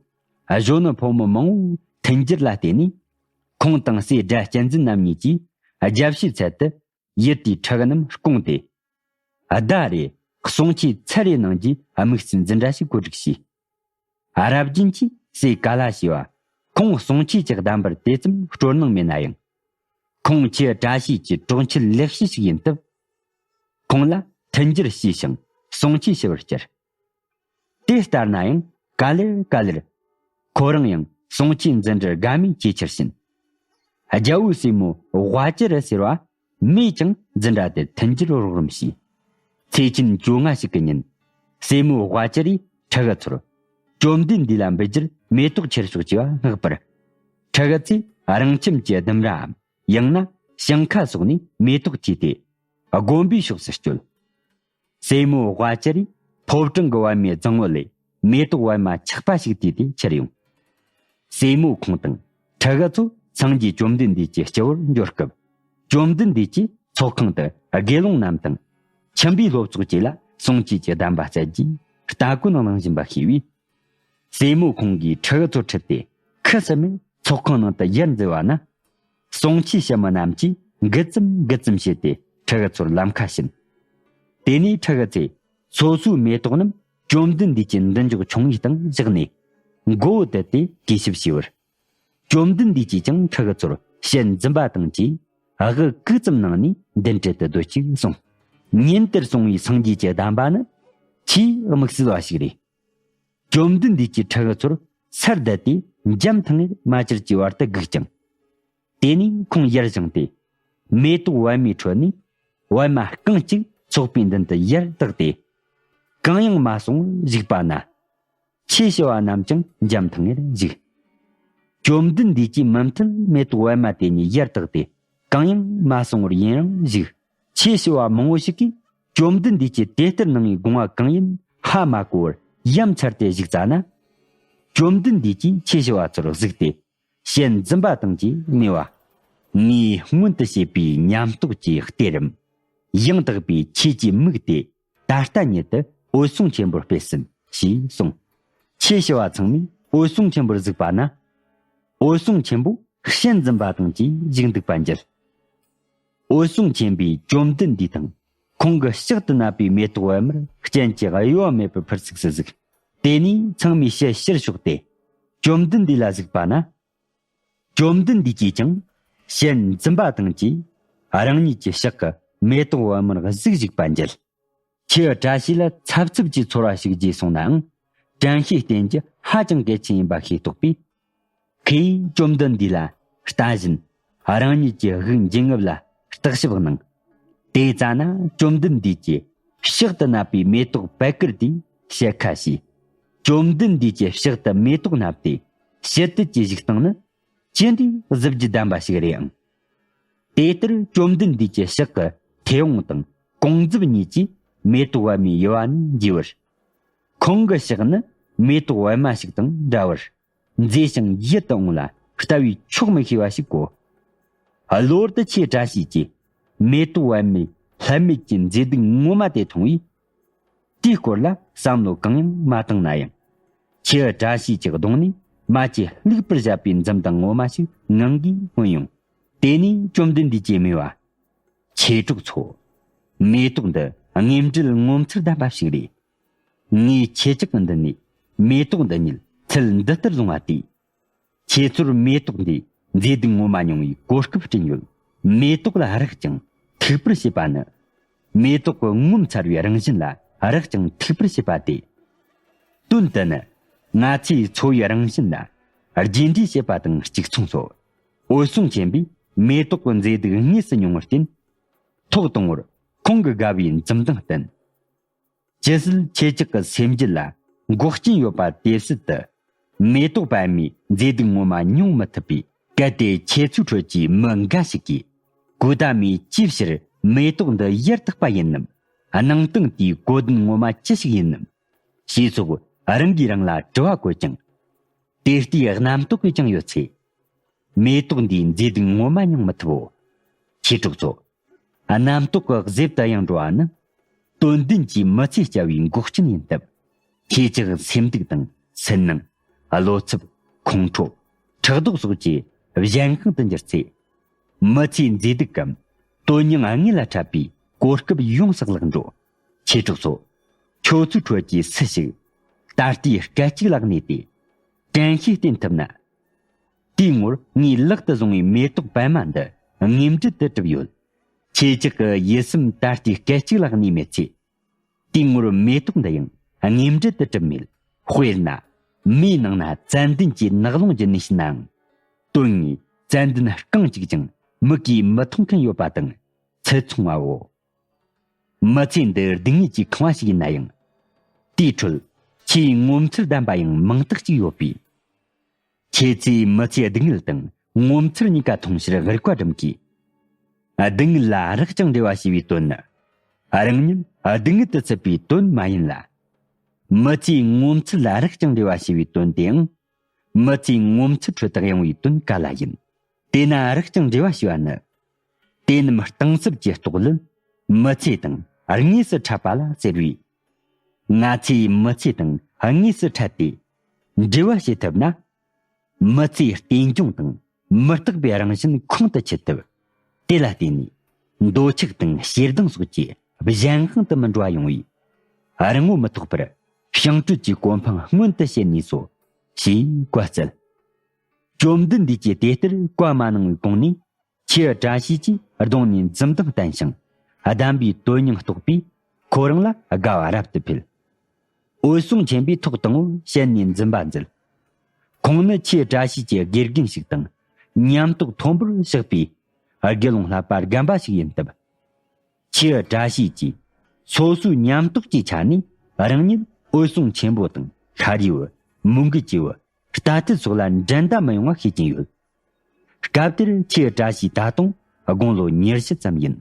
གཞོན་ནུ་ཕོ་མོ་མང་བོ་མཐུན་འགྱུར་ལ་བརྟེན་ནས། ཁོང་དང་སྲས་སྒྲ་གཅན་འཛིན་རྣམ་གཉིས་ཀྱིས་རྒྱབ་ཕྱིའི་ཚལ་དུ་ཡུལ་དེའི་ཕྲུ་གུ་རྣམས་བསྐོངས་ཏེ། ཟླ་རེར་གསུང་ཆོས་ཚར་རེ་གནང་རྒྱུའི་དམིགས་བསལ་འཛིན་གྲྭ་ཞིག་བཀོད་སྒྲིག་བྱས། རབ་རྒྱན་གྱིས་སྲས་ཀ་ལ་ཤི་བ་ཁོང་གསུང་ཆོས་ཀྱི་གདམས་པར་དེ་ཙམ་སྤྲོ་སྣང་མེད་ན་ཡང་། ཁོང་ཁྱེའུ་བཀྲ་ཤིས་ཀྱི་གྲོགས་མཆེད་ལེགས་ཤོས་ཤིག་ཡིན་སྟབས། ཁོང་ལ་མཐུན་འགྱུར་བྱས་ཤིང་གསུང་ཆོས་ཞུ་བར་བསྐྱུར། དེ་ལྟར་ན་ཡང་ག་ལེར་ག་ལེར། ཁོ་རང་ཡང་གསུང་ཆོས་འཛིན་གྲྭར་དགའ་མོས་ཇེ་ཆེར་ཕྱིན། རྒྱལ་པོའི་སྲས་མོ་ཝ་ཅི་རི་ཟེར་བ་མོས་ཀྱང་འཛིན་གྲྭ་དེར་མཐུན་འགྱུར་རོགས་རམ་བྱས། ཚེས་ཆེན་བཅོ་ལྔ་ཞིག་གི་ཉིན། སྲས་མོ་ཝ་ཅི་རིས་ཕྲུ་གུ་ཚོར། བཅོམ་ལྡན་འདས་ལ་འབུལ་རྒྱུར་མེ་ཏོག་ཁྱེར་ཤོག་ཅེས་པ་མངགས་པར། ཕྲུ་གུ་ཚོས་རང་ཁྱིམ་གྱི་ལྡུམ་རའམ། ཡང་ན་ཞིང་ཁ་སོགས་ནས་མེ་ཏོག་བཅོས་ཏེ། དགོན་པའི་ཕྱོགས་སུ་བསྐྱོད། སྲས་མོ་ཝ་ཅི་རིས་ཕོ་བྲང་གི་པད་མའི་རྫིང་བུ་ལས་མེ་ཏོག་པད་མ་ཆགས་པ་ཞིག་བལྟས་ཏེ་ཁྱེར་ཡོང་། སྲས་མོ་ཁོང་དང་ཕྲུ་གུ་ཚོ་སངས་རྒྱས་བཅོམ་ལྡན་འདས་ཀྱི་སྤྱི་བོར་འབྱོར་སྐབས། བཅོམ་ལྡན་འདས་ཀྱིས་ཚོགས་ཁང་དུ་དགེ་སློང་རྣམས་དང་། ཁྱིམ་པའི་སློབ་ཚོགས་བཅས་ལ་གསུང་ཆོས་ཀྱི་གདམས་པ་སྩལ་རྒྱུའི་ལྟ་སྐོར་གནང་བཞིན་པ་ཤེས་པས། སྲས་མོ་ཁོང་གིས་ཕྲུ་གུ་ཚོ་ཁྲིད་དེ་ཁུ་སིམ་མེར་ཚོགས་ཁང་ནང་དུ་ཡར་འཛུལ་བ་ན། གསུང་ཆོས་ཞུ་མི་རྣམས་ཀྱིས་འགུལ་ཙམ་འགུལ་ཙམ་བྱས་ཏེ་ཕྲུ་གུ་ཚོར་ལམ་ཁ་བྱིན། དེ་ནས་ཕྲུ་གུ་ཚོས་སོ་སོའི་མེ་ཏོག་རྣམས་བཅོམ་ལྡན་འདས་ཀྱི་མདུན་ཅོག་ཆུང་ངུའི་སྟེང་བཞག་ནས། མགོ་བོ་དུད་དེ་གུས་ཞབས་བྱས་པར། བཅོམ་ལྡན་འདས་ཀྱིས་ཀྱང་ཕྲུ་གུ་ཚོར་ཞལ་འཛུམ་པ་དང་བཅས་དབུགས་གུག་ཙམ་གནང་ནས་མདུན་གྲལ་དུ་སྡོད་ཅིག་གསུངས། ཉིན་དེར་གསུངས་པའི་སངས་རྒྱས་ཀྱི་གདམས་པ་ནི་ཆེས་དམིགས་བསལ་བ་ཞིག་རེད། བཅོམ་ལྡན་འདས་ཀྱིས་ཕྲུ་གུ་ཚོར་སར་བསྡད་དེ་འཇམ་ཐང་ངེར་མ་གྱུར་གྱི་བར་དུ་སྒུག་ཅིང་། དེ་ནས་ཁོང་ཡར་བཞེངས་ཏེ། མེ་ཏོག་པད་མའི་ཁྲོད་ནས་པད་མ་རྐང་གཅིག་ཚོགས་པའི་མདུན་དུ་ཡར་བཏེགས་ཏེ། གང་ཡང་མ་གསུང་བར་བཞུགས་པ་ན། ཆོས་ཞུ་བ་རྣམས་ཀྱང་འཇམ་ཐང་ངེར་བཞུགས། བཅོམ་ལྡན་འདས་ཀྱིས་མུ་མཐུད་མེ་ཏོག་པད་མ་དེ་ཉིད་ཡར་བཏེགས་ཏེ། གང་ཡང་མ་གསུང་བར་ཡུན་རིང་བཞུགས། ཆོས་ཞུ་བ་མང་བོ་ཞིག་གིས་བཅོམ་ལྡན་འདས་ཀྱིས་དེ་ལྟར་གནང་བའི་དགོངས་པ་གང་ཡིན་ཧ་མ་གོ་བར་ཡ་མཚར་ཏེ་བཞུགས་ཙ་ན། བཅོམ་ལྡན་འདས་ཀྱིས་ཆོས་ཞུ་བ་ཚོར་གཟིགས་ཏེ། ཞལ་འཛུམ་པ་དང་བཅས་སྨྲས་པ། ངས་སྔོན་དུ་བཤད་པའི་ཉམས་རྟོགས་ཀྱི་གཏེར་རམ། ཡང་དག་པའི་ཆོས་ཀྱི་མིག་དེ་ད་ལྟ་ཉིད་དུ་འོད་སྲུང་ཆེན་པོར་སྤེལ་ཟིན་ཞེས་གསུངས། ཆོས་ཞུ་བ་ཚང་མས་འོད་སྲུང་ཆེན་པོར་གཟིགས་པ་ན། འོད་སྲུང་ཆེན་པོ་ཞལ་འཛུམ་པ་དང་བཅས་བཞུགས་འདུག་པ་མཇལ། འོད་སྲུང་ཆེན་པོས་བཅོམ་ལྡན་འདས་དང་ ཁོང་གི་ཕྱག་ཏུ་མནབས་པའི་མེ་ཏོག་པད་མར་རྐྱེན་གྱིས་གཡོ་བ་མེད་པར་ཕུར་ཚུགས་སུ་ཟུག་དེ་ནས་ཚང་མས་ཕྱི་ཕྱིར་ཕྱོགས་ཏེ། བཅོམ་ལྡན་འདས་ལ་གཟིགས་པ་ན། བཅོམ་ལྡན་འདས་ཀྱིས་ཀྱང་ཞལ་འཛུམ་པ་དང་བཅས། རང་ཉིད་ཀྱི་ཕྱག་གི་མེ་ཏོག་པད་མར་གཟིགས་བཞུགས་པ་མཇལ། ཁྱེད་བཀྲ་ཤིས་ལ་འཚབ་འཚུབ་ཀྱི་ཚོར་བ་ཞིག་རྒྱས་སོང་ནའང་། དྲན་ཤེས་བརྟེན་རྒྱུ་ཧ་ཅང་གལ་ཆེན་ཡིན་པ་ཤེས་རྟོགས་པས། ཁོས་བཅོམ་ལྡན་འདས་ལ་ལྟ་བཞིན་རང་ཉིད་ཀྱི་དབུགས་འབྱིན་རྔུབ་ལ་བརྟག་ཞིབ་གནང་། དེ་ཙ་ན་བཅོམ་ལྡན་འདས་ཀྱིས་ཕྱག་ཏུ་མནབས་པའི་མེ་ཏོག་པད་དཀར་དེའི་ཕྱེད་ཁ་ཕྱིས། བཅོམ་ལྡན་འདས་ཀྱི་ཕྱག་ཏུ་མེ་ཏོག་མནབས་ཏེ་ཕྱི་དུས་ཀྱི་བཞུགས་སྟངས་ནི། ཅི་འདྲའི་གཟི་བརྗིད་ལྡན་པ་ཞིག་རེད་ཨང་། དེ་ལྟར་བཅོམ་ལྡན་འདས་ཀྱི་ཕྱག་གི་མཐེ་བོང་དང་གོང་མཛུབ་གཉིས་ཀྱིས་མེ་ཏོག་པད་མའི་དབྱེ་བ་ནི་འབྱེད་པར། ཁོང་གི་ཕྱག་ནི་མེ་ཏོག་པད་མ་ཞིག་དང་འདྲ་བར་མཛེས་ཤིང་ཡིད་དུ་འོང་ལ། ལྟ་བས་ཆོག་མི་ཤེས་པ་ཞིག་གོ། གློ་བུར་དུ་ཁྱེད་བཀྲ་ཤིས་ཀྱིས་མེ་ཏོག་པད་མའི་ལྷད་མེད་ཀྱི་མཛེས་སྡུག་ངོ་མ་དེ་མཐོང་བས། དེའི་སྐོར་ལ་བསམ་བློ་གང་ཡང་མ་བཏང་ན་ཡང་། ཁྱེད་བཀྲ་ཤིས་ཀྱི་གདོང་ནས་མ་ཆེས་ལྷུག་པར་བཞད་པའི་འཛུམ་མདངས་ངོ་མ་ཞིག་ངང་གིས་མངོན་ཡོང་། དེ་ནས་བཅོམ་ལྡན་འདས་ཀྱིས་སྨྲས་པ། ཁྱེད་གྲོགས་ཚོ། མེ་ཏོག་འདི་དངོས་འབྲེལ་ངོ་མཚར་ལྡན་པ་ཞིག་རེད། ངས་ཁྱེད་ཅག་གི་མདུན་ནས་མེ་ཏོག་འདི་ཉིད་ཚུལ་འདི་ལྟར་བཟུང་བ་སྟེ། ཁྱེད་ཚོར་མེ་ཏོག་འདིའི་མཛེས་སྡུག་ངོ་མ་མྱོང་བའི་གོ་སྐབས་བསྐྲུན་ཡོད། མེ་ཏོག་ལ་རེག་ཅིང་ཐུག་པར་བྱེད་པ་ནི། མེ་ཏོག་གི་ངོ་མཚར་བའི་རང་བཞིན་ལ་རེག་ཅིང་ཐུག་པར་བྱེད་པ་སྟེ། དོན་དུ་ནི། ང་ཚོས་འཚོ་བའི་རང་བཞིན་ལ་རྒྱས་འབྲས་བྱེད་པ་དང་གཅིག་མཚུངས་སོ། འོད་སྲུང་ཆེན་པོས་མེ་ཏོག་གི་མཛེས་སྡུག་དངོས་སུ་མྱོང་བར་བརྟེན། ཐོག་དང་པོར་ཁོང་གི་དགའ་བའི་འཛུམ་མདངས་བསྟན། ཇི་སྲིད་ཁྱེད་ཅག་གི་སེམས་རྒྱུད་ལ་འགོག་རྐྱེན་ཡོད་པ་དེ་སྲིད་དུ། མེ་ཏོག་པད་མའི་མཛེས་སྡུག་ངོ་མ་མྱོང་མི་ཐུབ་པས། གལ་ཏེ་ཁྱེད་ཚོའི་ཁྲོད་ཀྱི་མི་འགའ་ཞིག་གིས། གོ་ད་མའི་ཅིའི་ཕྱིར་མེ་ཏོག་འདི་ཡར་བཏེགས་པ་ཡིན་ནམ། གནང་སྟངས་དེའི་གོ་དོན་ངོ་མ་ཅི་ཞིག་ཡིན་ནམ། ཞེས་སོགས་རང་གིས་རང་ལ་དྲི་བ་བཀོད་ཀྱང་། དེ་ལྟའི་རྣམ་རྟོག་གིས་ཀྱང་ཡོད་ཚེ། མེ་ཏོག་འདིའི་མཛེས་སྡུག་ངོ་མ་མྱོང་མི་ཐུབ་བོ། ཁྱེད་གྲོགས་ཚོ། རྣམ་རྟོག་གི་གཟེབ་ཏུ་ཡང་འགྲོ་བ་ནི། དོན་ལྡན་གྱི་མི་ཚེ་སྐྱེལ་བའི་འགོག་རྐྱེན་ཡིན་སྟབས། ཁྱེད་ཅག་སེམས་སྡུག་དང་སུན་སྣང་། བློ་འཚབ། ཁོང་ཁྲོ། ཕྲག་དོག་སོགས་ཀྱི་གཞན་དབང་དུ་འགྱུར་ཚེ། མི་ཚེའི་མཛེས་སྡུག་གམ། དོན་སྙིང་དངོས་ལ་འཕྲད་པའི་གོ་སྐབས་ཡོངས་སུ་བརླག་འགྲོ། ཁྱེད་གྲོགས་ཚོ། ཁྱོད་ཚོའི་ཁྲོད་ཀྱི་སུ་ཞིག་ད་ལྟའི་སྐད་ཅིག་ལ་གནས་ཏེ། དྲན་ཤེས་བསྟེན་ཐུབ་ན། དེའི་ངོར་ངས་ལག་ཏུ་བཟུང་བའི་མེ་ཏོག་པད་མ་འདི་དངོས་འབྲེལ་དུ་གྲུབ་ཡོད། ཁྱེད་ཅག་གི་ཡིད་སེམས་ད་ལྟའི་སྐད་ཅིག་ལ་གནས་མེད་ཚེ། དེའི་ངོར་མེ་ཏོག་འདི་ཡང་དངོས་འབྲེལ་དུ་གྲུབ་མེད། དཔེར་ན། མེའི་ནང་ན་ཙན་དན་གྱི་ནགས་ཀློང་བརྒྱུད་ནས་ཕྱིན་ནའང་། དོན་དངོས་ཙན་དན་རྐང་གཅིག་ཀྱང་མིག་གིས་མི་མཐོང་མཁན་ཡོད་པ་དང་ཚུལ་མཚུངས་པའོ། མི་ཚེ་འདི་སྡུག་བསྔལ་གྱིས་ཁེངས་པ་ཞིག་ཡིན་ན་ཡང་། དེའི་ཁྲོད་ཆེས་ངོ་མཚར་ལྡན་པ་ཡང་མིང་རྟགས་གཅིག་ཡོད་པས། ཁྱེད་ཚོས་མི་ཚེའི་སྡུག་བསྔལ་དང་ངོ་མཚར་གཉིས་ཀ་མཐོང་ཕྱིར་རིག་པ་སྒྲིམ་དགོས། སྡུག་བསྔལ་ལ་རེག་ཅིང་འབྲེལ་བ་བྱས་པའི་དོན་ནི། རང་ཉིད་སྡུག་བསྔལ་དུ་ཚུད་པའི་དོན་མ་ཡིན་ལ། མི་ཚེའི་ངོ་མཚར་ལ་རེག་ཅིང་འབྲེལ་བ་བྱས་པའི་དོན་དེའང་། མི་ཚེའི་ངོ་མཚར་ཁྲོད་དུ་གཡེང་བའི་དོན་ག་ལ་ཡིན། དེ་ན་རེག་ཅིང་འབྲེལ་བ་བྱས་པ་ནི། དེ་རྣམས་གཏིང་ཟབ་ཀྱི་རྟོགས་ལུགས། མི་ཚེ་དང་དངོས་སུ་འཕྲད་པ་ལ་ཟེར་བས། ང་ཚོས་མི་ཚེ་དང་དངོས་སུ་འཕྲད་དེ། འབྲེལ་བ་བྱེད་ཐུབ་ན། མི་ཚེའི་རྟེན་འབྱུང་དང་མི་རྟག་པའི་རང་བཞིན་ཁོང་དུ་ཆུད་ཐུབ། དེ་ལ་བརྟེན་ནས་འདོད་ཆགས་དང་ཞེ་སྡང་སོགས་ཀྱི་གཞན་དབང་དུ་མི་འགྲོ་བ་ཡོང་བས། རང་ངོ་མི་ཐོགས་པར་བྱང་གྲོལ་གྱི་གོ་འཕང་མངོན་དུ་བྱེད་ནུས་སོ། ཞེས་བཀའ་སྩལ། བཅོམ་ལྡན་འདས་ཀྱིས་དེ་ལྟར་བཀའ་མ་གནང་བའི་གོང་ནས། ཁྱེད་བཀྲ་ཤིས་ཀྱིས་གདོང་ནས་འཛུམ་མདངས་བསྟན་ཞིང་། གདམས་པའི་དོན་སྙིང་རྟོགས་པས་ཁོ་རང་ལ་དགའ་བ་རབ་ཏུ་འཕེལ། འོད་སྲུང་ཆེན་པོས་ཐོག་དང་པོར་ཞལ་ནས་འཛུམ་པ་མཛད། ཁོང་ནི་ཁྱེད་བཀྲ་ཤིས་ཀྱི་དགེ་རྒན་ཞིག་དང་ཉམས་རྟོགས་མཐོན་པོར་གཤེགས་པའི་དགེ་སློང་བསླབ་པ་རྒན་པ་ཞིག་ཡིན་སྟབས། ཁྱེད་བཀྲ་ཤིས་ཀྱིས་སོ་སོའི་ཉམས་རྟོགས་ཀྱི་ཆ་ནས་རང་ཉིད་འོད་སྲུང་ཆེན་པོ་དང་ཤཱ་རིའི་བུ། མོའུ་འགལ་གྱི་བུ། རྟ་དྲེལ་སོགས་ལ་འགྲན་ཟླ་མི་ཡོང་བ་ཤེས་ཀྱིན་ཡོད། སྐབས་དེར་ཁྱེད་བཀྲ་ཤིས་ད་དུང་དགུང་ལོ་ཉེར་བཞི་ཙམ་ཡིན།